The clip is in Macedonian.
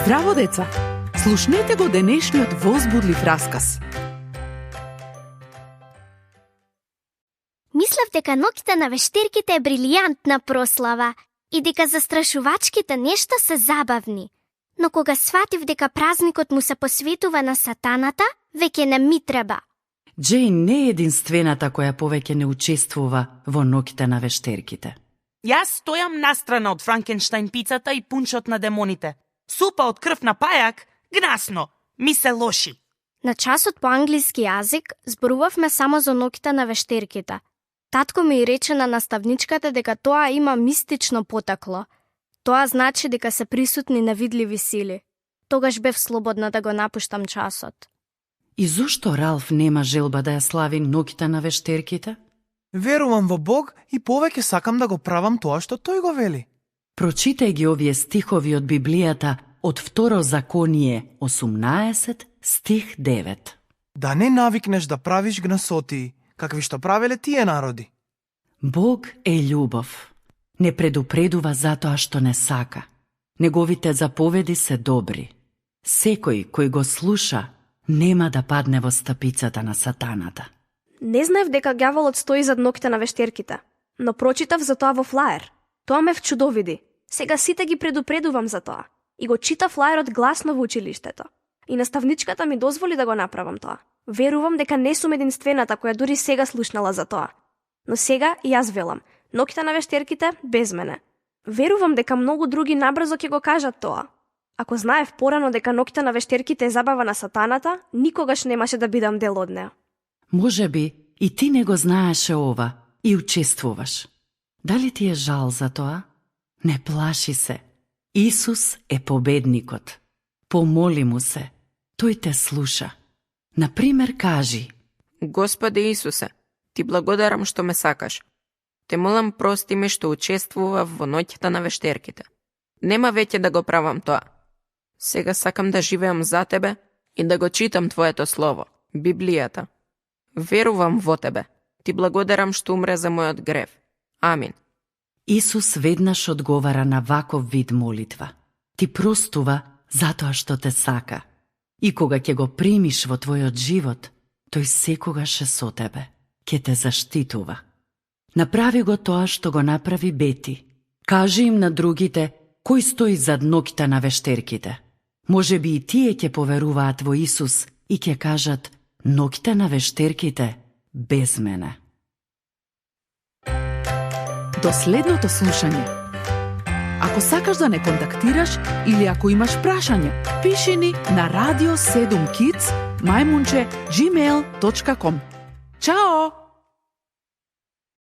Здраво, деца! Слушнете го денешниот возбудлив расказ. Мислев дека ноќта на вештерките е брилијантна прослава и дека застрашувачките нешта се забавни. Но кога сватив дека празникот му се посветува на сатаната, веќе не ми треба. Джейн не е единствената која повеќе не учествува во ноќта на вештерките. Јас стојам настрана од Франкенштајн пицата и пунчот на демоните. Супа од крв на пајак, гнасно, ми се лоши. На часот по англиски јазик зборувавме само за ноќта на вештерките. Татко ми рече на наставничката дека тоа има мистично потекло. Тоа значи дека се присутни невидливи сили. Тогаш бев слободна да го напуштам часот. И зошто Ралф нема желба да ја слави ноќта на вештерките? Верувам во Бог и повеќе сакам да го правам тоа што тој го вели. Прочитај ги овие стихови од Библијата од Второзаконие 18, стих 9. Да не навикнеш да правиш гнасотии, какви што правеле тие народи. Бог е љубов. Не предупредува затоа што не сака. Неговите заповеди се добри. Секој кој го слуша нема да падне во стапицата на сатаната. Не знаев дека ѓаволот стои зад ноќта на вештерките, но прочитав за тоа во флаер. Тоа ме вчудовиди. Сега сите ги предупредувам за тоа. И го читав флаерот гласно во училиштето. И наставничката ми дозволи да го направам тоа. Верувам дека не сум единствената која дури сега слушнала за тоа. Но сега и јас велам, ноќта на вештерките без мене. Верувам дека многу други набрзо ќе го кажат тоа. Ако знаев порано дека ноќта на вештерките е забава на сатаната, никогаш немаше да бидам дел од неа. Може би и ти не го знаеше ова и учествуваш. Дали ти е жал за тоа? Не плаши се. Исус е победникот. Помоли му се. Тој те слуша. Например, кажи: Господи Исусе, ти благодарам што ме сакаш. Те молам прости ми што учествував во ноќта на вештерките. Нема веќе да го правам тоа. Сега сакам да живеам за тебе и да го читам твоето слово, Библијата. Верувам во тебе. Ти благодарам што умре за мојот грев. Амин. Исус веднаш одговара на ваков вид молитва. Ти простува затоа што те сака. И кога ќе го примиш во твојот живот, тој секогаш е со тебе. Ќе те заштитува. Направи го тоа што го направи Бети. Кажи им на другите кој стои зад ноќта на вештерките. Може би и тие ќе поверуваат во Исус и ќе кажат: ноќта на вештерките без мене. До следното слушање. Ако сакаш да не контактираш или ако имаш прашање, пиши ни на radio7kids@gmail.com. Чао!